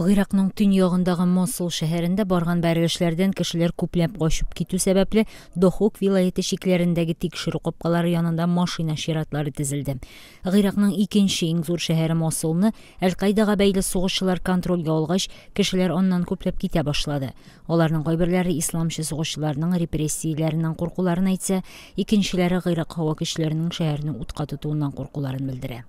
Гыйракның төньягындагы Мосул шәһәрендә барган бәрелешләрдән кешеләр күпләп качып китү сәбәпле, Дохук вилаяте чикләрендәге тикшерү капкалары янында машина чиратлары тезелде. Гыйракның икенче иң зур шәһәре Мосулны Әл-Каидага бәйле сугышчылар контрольгә алгач, кешеләр аннан күпләп китә башлады. Аларның кайберләре исламчы сугышчыларның репрессияләреннән куркуларын әйтсә, икенчеләре Гыйрак һава көчләренең шәһәрне утка тотуыннан куркуларын белдерә.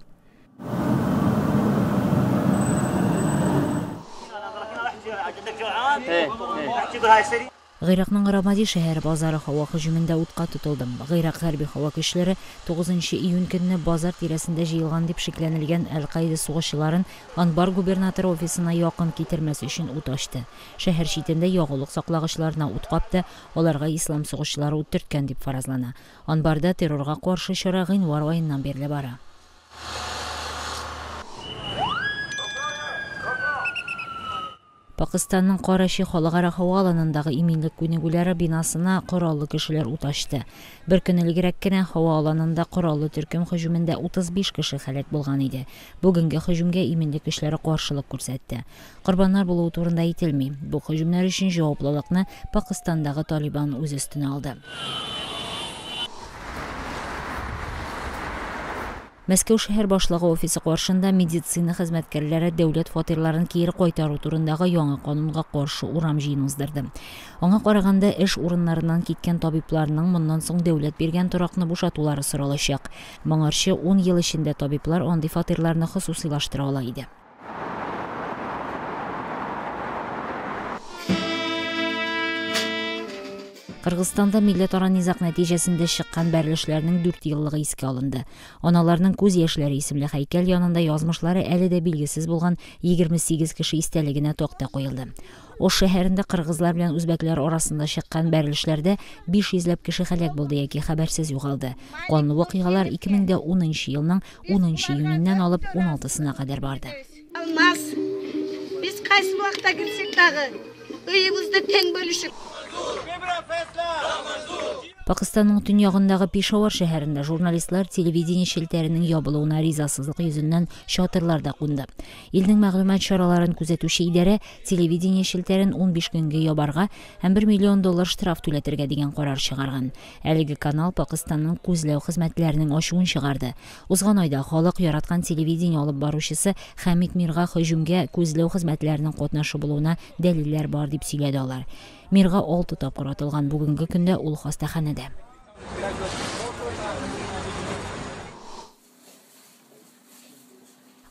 Гыйракның Рамади шәһәре базары һава һөҗүмендә утка тотылды. Гыйрак хәрби һава көчләре 9 июнь көнне базар тирәсендә җыелган дип шикләнелгән Әл-Каида сугышчыларын Анбар губернаторы офисына якын китермәс өчен ут ачты. Шәһәр читендә ягулык саклагычларына ут капты, аларга ислам сугышчылары ут төрткән дип фаразлана. Анбарда террорга каршы чара гыйнвар аеннан бирле бара. Пакыстанның Карачи халыкара һава аланындагы иминлек күнегүләре бинасына кораллы кешеләр ут ачты. Бер көн элегрәк кенә һава аланында кораллы төркем һөҗүмендә 35 кеше һәлак булган иде. Бүгенге һөҗүмгә иминлек көчләре каршылык күрсәтте. Корбаннар булуы турында әйтелми. Бу һөҗүмнәр өчен җаваплылыкны Пакыстандагы Талибан үз өстенә алды. Мәскәү шәһәр башлыгы офисы каршында медицина хезмәткәрләре дәүләт фатирларын кире кайтару турындагы яңа канунга каршы урам җыен уздырды. Аңа караганда эш урыннарыннан киткән табибларның моннан соң дәүләт биргән торакны бушатулары соралачак. Моңарчы 10 ел эчендә табиблар андый фатирларны хосусыйлаштыра ала иде. Кыргызстанда милләтара низаг нәтиҗәсендә чыккан бәрелешләрнең 4 еллыгы искә алынды. Аналарның күз яшьләре исемле һәйкәл янында язмышлары әле дә билгесез булган 28 кеше истәлегенә такта куелды. Ош шәһәрендә кыргызлар белән үзбәкләр арасында чыккан бәрелешләрдә 500 ләп кеше һәлак булды яки хәбәрсез югалды. Канлы вакыйгалар 2010 елның 10 июненнән алып 16-сына кадәр барды. Алмаз, биз кайсы убакта кирсек дагы өйүбүздү тең бөлүшүп. Пакыстанның төньягындагы Пешавар шәһәрендә журналистлар телевидение челтәренең ябылуына ризасызлык йөзеннән чатырларда кунды. Илнең мәгълүмат чараларын күзәтүче идарә телевидение челтәрен 15 көнгә ябарга һәм 1 миллион доллар штраф түләтергә дигән карар чыгарган. Әлеге канал Пакыстанның күзләү хезмәтләренең ачуын чыгарды. Узган айда халык яраткан телевидение алып баручысы Хәмид Мирга һөҗүмгә күзләү хезмәтләренең катнашы булуына дәлилләр бар дип сөйләде алар. Мирга 6 тапкыр атылган, бүгенге көндә ул хастаханәдә.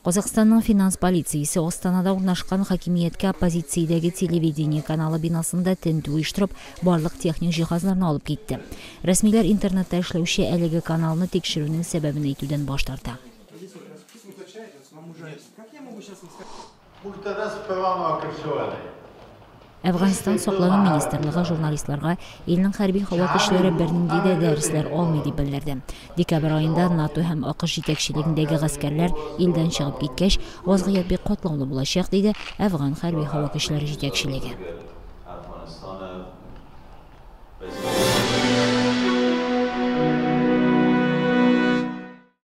Казахстанның финанс полициясе Астанада урнашкан хакимияткә оппозициядәге телевидение каналы бинасында тентү оештырып, барлык техник җиһазларны алып китте. Рәсмиләр интернетта эшләүче әлеге каналны тикшерүнең сәбәбен әйтүдән баш тарта. Әфганстан саклану министрлыгы журналистларга илнең хәрби һава көчләре бернинди дә дәресләр алмый дип белдерде. Декабрь аенда НАТО һәм АКШ җитәкчелегендәге гаскәрләр илдән чыгып киткәч, вазгыять бик катлаулы булачак, диде Әфган хәрби һава көчләре җитәкчелеге.